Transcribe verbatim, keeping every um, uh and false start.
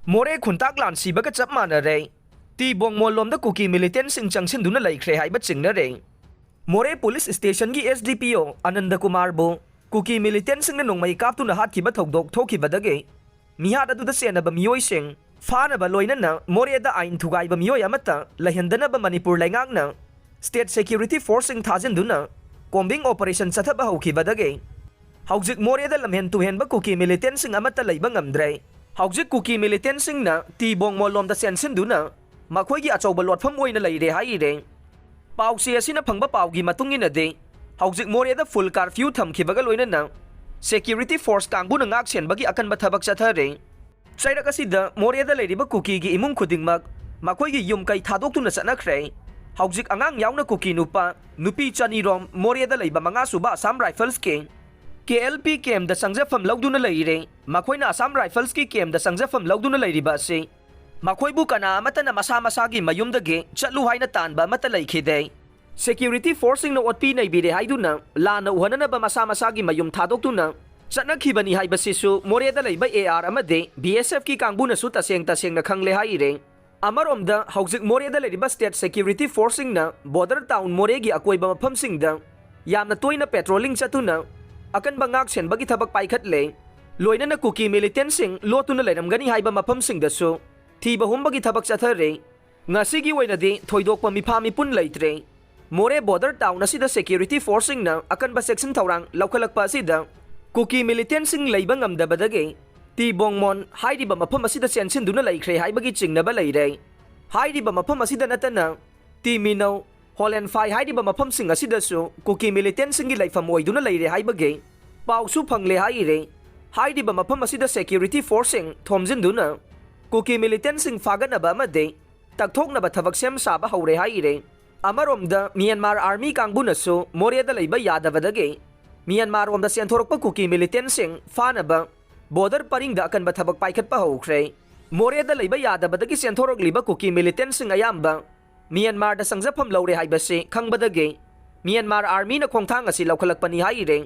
ꯃꯣꯔꯦ ꯈꯨꯟꯇꯥꯛ ꯂꯥꯟ ꯁꯤꯕꯒ ꯆꯞ ꯃꯥꯟꯅꯔꯦ꯫ ꯇꯤ ꯕꯣꯡꯃꯣꯟ ꯂꯣꯝꯗ ꯀꯨꯀꯤ ꯃꯤꯂꯤꯇꯦꯟꯁꯤꯡ ꯆꯪꯁꯤꯟꯗꯨꯅ ꯂꯩꯈ꯭ꯔꯦ ꯍꯥꯏꯕ ꯆꯤꯡꯅꯔꯦ꯫ ꯃꯣꯔꯦ ꯄꯨꯂꯤꯁ ꯁ꯭ꯇꯦꯁꯟꯒꯤ ꯑꯦꯁ ꯗꯤ ꯄꯤ ꯑꯣ ꯑꯅꯟꯗ ꯀꯨꯃꯥꯔꯕꯨ ꯀꯨꯀꯤ ꯃꯤꯂꯤꯇꯦꯟꯁꯤꯡꯅ ꯅꯣꯡꯃꯩ ꯀꯥꯞꯇꯨꯅ ꯍꯥꯠꯈꯤꯕ ꯊꯧꯗꯣꯛ ꯊꯣꯛꯈꯤꯕꯗꯒꯤ ꯃꯤꯍꯥꯠ ꯑꯗꯨꯗ ꯆꯦꯟꯅꯕ ꯃꯤꯑꯣꯏꯁꯤꯡ ꯐꯥꯅꯕ, ꯂꯣꯏꯅꯅ ꯃꯣꯔꯦꯗ ꯑꯥꯏꯟ ꯊꯨꯒꯥꯏꯕ ꯃꯤꯑꯣꯏ ꯑꯃꯠꯇ ꯂꯩꯍꯟꯗꯅꯕ ꯃꯅꯤꯄꯨꯔ ꯂꯩꯉꯥꯛꯅ ꯁ꯭ꯇꯦꯠ ꯁꯦꯀ꯭ꯌꯨꯔꯤꯇꯤ ꯐꯣꯔꯁꯁꯤꯡ ꯊꯥꯖꯤꯟꯗꯨꯅ ꯀꯣꯝꯕꯤꯡ ꯑꯣꯄꯔꯦꯁꯟ ꯆꯠꯊꯕ ꯍꯧꯈꯤꯕꯗꯒꯤ ꯍꯧꯖꯤꯛ ꯃꯣꯔꯦꯗ ꯂꯝꯍꯦꯟ ꯇꯨꯍꯦꯟꯕ ꯀꯨꯀꯤ ꯃꯤꯂꯤꯇꯦꯟꯁꯤꯡ ꯑꯃꯠꯇ ꯂꯩꯕ ꯉꯝꯗ꯭ꯔꯦ꯫ ꯍꯧꯖꯤꯛ ꯀꯨꯀꯤ ꯃꯤꯂꯤꯇꯦꯟꯁꯤꯡꯅ ꯇꯤ ꯕꯣꯡꯃꯣꯟ ꯂꯣꯝꯗ ꯆꯦꯟꯁꯤꯟꯗꯨꯅ ꯃꯈꯣꯏꯒꯤ ꯑꯆꯧꯕ ꯂꯣꯠꯐꯝ ꯑꯣꯏꯅ ꯂꯩꯔꯦ ꯍꯥꯏꯔꯦ꯫ ꯄꯥꯎꯆꯦ ꯑꯁꯤꯅ ꯐꯪꯕ ꯄꯥꯎꯒꯤ ꯃꯇꯨꯡ ꯏꯟꯅꯗꯤ, ꯍꯧꯖꯤꯛ ꯃꯣꯔꯦꯗ ꯐꯨꯜ ꯀꯥꯔꯐ꯭ꯌꯨ ꯊꯝꯈꯤꯕꯒ ꯂꯣꯏꯅꯅ ꯁꯦꯀ꯭ꯌꯨꯔꯤꯇꯤ ꯐꯣꯔꯁ ꯀꯥꯡꯕꯨꯅ ꯉꯥꯛ ꯁꯦꯟꯕꯒꯤ ꯑꯀꯟꯕ ꯊꯕꯛ ꯆꯠꯊꯔꯦ꯫ ꯆꯩꯔꯛ ꯑꯁꯤꯗ ꯃꯣꯔꯦꯗ ꯂꯩꯔꯤꯕ ꯀꯨꯀꯤꯒꯤ ꯏꯃꯨꯡ ꯈꯨꯗꯤꯡꯃꯛ ꯃꯈꯣꯏꯒꯤ ꯌꯨꯝ ꯀꯩ ꯊꯥꯗꯣꯛꯇꯨꯅ ꯆꯠꯅꯈ꯭ꯔꯦ꯫ ꯍꯧꯖꯤꯛ ꯑꯉꯥꯡ ꯌꯥꯎꯅ ꯀꯨꯀꯤ ꯅꯨꯄꯥ, ꯅꯨꯄꯤ ꯆꯅꯤꯔꯣꯝ ꯃꯣꯔꯦꯗ ꯂꯩꯕ ꯃꯉꯥ ꯁꯨꯕ ꯑꯁꯥꯝ ꯔꯥꯏꯐꯜꯁꯀꯤ ꯀꯦ ꯑꯦꯜ ꯄꯤ ꯀꯦꯝꯗ ꯆꯪꯖꯐꯝ ꯂꯧꯗꯨꯅ ꯂꯩꯔꯦ꯫ ꯃꯈꯣꯏꯅ ꯑꯁꯥꯝ ꯔꯥꯏꯐꯜꯁꯀꯤ ꯀꯦꯝꯗ ꯆꯪꯖꯐꯝ ꯂꯧꯗꯨꯅ ꯂꯩꯔꯤꯕ ꯑꯁꯤ ꯃꯈꯣꯏꯕꯨ ꯀꯅꯥ ꯑꯃꯠꯇꯅ ꯃꯁꯥ ꯃꯁꯥꯒꯤ ꯃꯌꯨꯝꯗꯒꯤ ꯆꯠꯂꯨ ꯍꯥꯏꯅ ꯇꯥꯟꯕ ꯑꯃꯠꯇ ꯂꯩꯈꯤꯗꯦ꯫ ꯁꯦꯀ꯭ꯌꯨꯔꯤꯇꯤ ꯐꯣꯔꯁꯁꯤꯡꯅ ꯑꯣꯠꯄꯤ ꯅꯩꯕꯤꯔꯦ ꯍꯥꯏꯗꯨꯅ ꯂꯥꯟꯅ ꯎꯍꯟꯅꯅꯕ ꯃꯁꯥ ꯃꯁꯥꯒꯤ ꯃꯌꯨꯝ ꯊꯥꯗꯣꯛꯇꯨꯅ ꯆꯠꯅꯈꯤꯕꯅꯤ ꯍꯥꯏꯕꯁꯤꯁꯨ ꯃꯣꯔꯦꯗ ꯂꯩꯕ ꯑꯦ ꯑꯥꯔ ꯑꯃꯗꯤ ꯕꯤ ꯑꯦꯁ ꯑꯦꯐꯀꯤ ꯀꯥꯡꯕꯨꯅꯁꯨ ꯇꯁꯦꯡ ꯇꯁꯦꯡꯅ ꯈꯪꯂꯦ ꯍꯥꯏꯔꯦ꯫ ꯑꯃꯔꯣꯝꯗ ꯍꯧꯖꯤꯛ ꯃꯣꯔꯦꯗ ꯂꯩꯔꯤꯕ ꯁ꯭ꯇꯦꯠ ꯁꯦꯀ꯭ꯌꯨꯔꯤꯇꯤ ꯐꯣꯔꯁꯁꯤꯡꯅ ꯕꯣꯔꯗꯔ ꯇꯥꯎꯟ ꯃꯣꯔꯦꯒꯤ ꯑꯀꯣꯏꯕ ꯃꯐꯝꯁꯤꯡꯗ ꯌꯥꯝꯅ ꯇꯣꯏꯅ ꯄꯦꯇ꯭ꯔꯣꯂꯤꯡ ꯆꯠꯇꯨꯅ ꯑꯀꯟꯕ ꯉꯥꯛ ꯁꯦꯟꯕꯒꯤ ꯊꯕꯛ ꯄꯥꯏꯈꯠꯂꯦ꯫ ꯂꯣꯏꯅꯅ ꯀꯨꯀꯤ ꯃꯤꯂꯤꯇꯦꯟꯁꯤꯡ ꯂꯣꯠꯇꯨꯅ ꯂꯩꯔꯝꯒꯅꯤ ꯍꯥꯏꯕ ꯃꯐꯝꯁꯤꯡꯗꯁꯨ ꯊꯤꯕ ꯍꯨꯝꯕꯒꯤ ꯊꯕꯛ ꯆꯠꯊꯔꯦ꯫ ꯉꯁꯤꯒꯤ ꯑꯣꯏꯅꯗꯤ ꯊꯣꯏꯗꯣꯛꯄ ꯃꯤꯐꯥ ꯃꯤꯄꯨꯟ ꯂꯩꯇ꯭ꯔꯦ꯫ ꯃꯣꯔꯦ ꯕꯣꯔꯗꯔ ꯇꯥꯎꯟ ꯑꯁꯤꯗ ꯁꯦꯀ꯭ꯌꯨꯔꯤꯇꯤ ꯐꯣꯔꯁꯁꯤꯡꯅ ꯑꯀꯟꯕ ꯆꯦꯛꯁꯤꯟ ꯊꯧꯔꯥꯡ ꯂꯧꯈꯠꯂꯛꯄ ꯑꯁꯤꯗ ꯀꯨꯀꯤ ꯃꯤꯂꯤꯇꯦꯟꯁꯤꯡ ꯂꯩꯕ ꯉꯝꯗꯕꯗꯒꯤ ꯇꯤ ꯕꯣꯡꯃꯣꯟ ꯍꯥꯏꯔꯤꯕ ꯃꯐꯝ ꯑꯁꯤꯗ ꯆꯦꯟꯁꯤꯟꯗꯨꯅ ꯂꯩꯈ꯭ꯔꯦ ꯍꯥꯏꯕꯒꯤ ꯆꯤꯡꯅꯕ ꯂꯩꯔꯦ꯫ ꯍꯥꯏꯔꯤꯕ ꯃꯐꯝ ꯑꯁꯤꯗ ꯅꯠꯇꯅ ꯇꯤ ꯃꯤꯅꯧ, ꯍꯣꯂꯦꯟꯐꯥꯏ ꯍꯥꯏꯔꯤꯕ ꯃꯐꯝꯁꯤꯡ ꯑꯁꯤꯗꯁꯨ ꯀꯨꯀꯤ ꯃꯤꯂꯤꯇꯦꯟꯁꯤꯡꯒꯤ ꯂꯩꯐꯝ ꯑꯣꯏꯗꯨꯅ ꯂꯩꯔꯦ ꯍꯥꯏꯕꯒꯤ ꯄꯥꯎꯁꯨ ꯐꯪꯂꯦ ꯍꯥꯏꯔꯦ꯫ ꯍꯥꯏꯔꯤꯕ ꯃꯐꯝ ꯑꯁꯤꯗ ꯁꯦꯀ꯭ꯌꯨꯔꯤꯇꯤ ꯐꯣꯔꯁꯁꯤꯡ ꯊꯣꯝꯖꯤꯟꯗꯨꯅ ꯀꯨꯀꯤ ꯃꯤꯂꯤꯇꯦꯟꯁꯤꯡ ꯐꯥꯒꯠꯅꯕ ꯑꯃꯗꯤ ꯇꯛꯊꯣꯛꯅꯕ ꯊꯕꯛ ꯁꯦꯝ ꯁꯥꯕ ꯍꯧꯔꯦ ꯍꯥꯏꯔꯦ꯫ ꯑꯃꯔꯣꯝꯗ ꯃ꯭ꯌꯥꯟꯃꯥꯔ ꯑꯥꯔꯃꯤ ꯀꯥꯡꯕꯨꯅꯁꯨ ꯃꯣꯔꯦꯗ ꯂꯩꯕ ꯌꯥꯗꯕꯗꯒꯤ ꯃ꯭ꯌꯥꯟꯃꯥꯔꯔꯣꯝꯗ ꯆꯦꯟꯊꯣꯔꯛꯄ ꯀꯨꯀꯤ ꯃꯤꯂꯤꯇꯦꯟꯁꯤꯡ ꯐꯥꯅꯕ ꯕꯣꯔꯗꯔ ꯄꯔꯤꯡꯗ ꯑꯀꯟꯕ ꯊꯕꯛ ꯄꯥꯏꯈꯠꯄ ꯍꯧꯈ꯭ꯔꯦ꯫ ꯃꯣꯔꯦꯗ ꯂꯩꯕ ꯌꯥꯗꯕꯗꯒꯤ ꯆꯦꯟꯊꯣꯔꯛꯂꯤꯕ ꯀꯨꯀꯤ ꯃꯤꯂꯤꯇꯦꯟꯁꯤꯡ ꯑꯌꯥꯝꯕ ꯃ꯭ꯌꯥꯟꯃꯥꯔꯗ ꯆꯪꯖꯐꯝ ꯂꯧꯔꯦ ꯍꯥꯏꯕꯁꯤ ꯈꯪꯕꯗꯒꯤ ꯃ꯭ꯌꯥꯟꯃꯥꯔ ꯑꯥꯔꯃꯤꯅ ꯈꯣꯡꯊꯥꯡ ꯑꯁꯤ ꯂꯧꯈꯠꯂꯛꯄꯅꯤ ꯍꯥꯏꯔꯦ꯫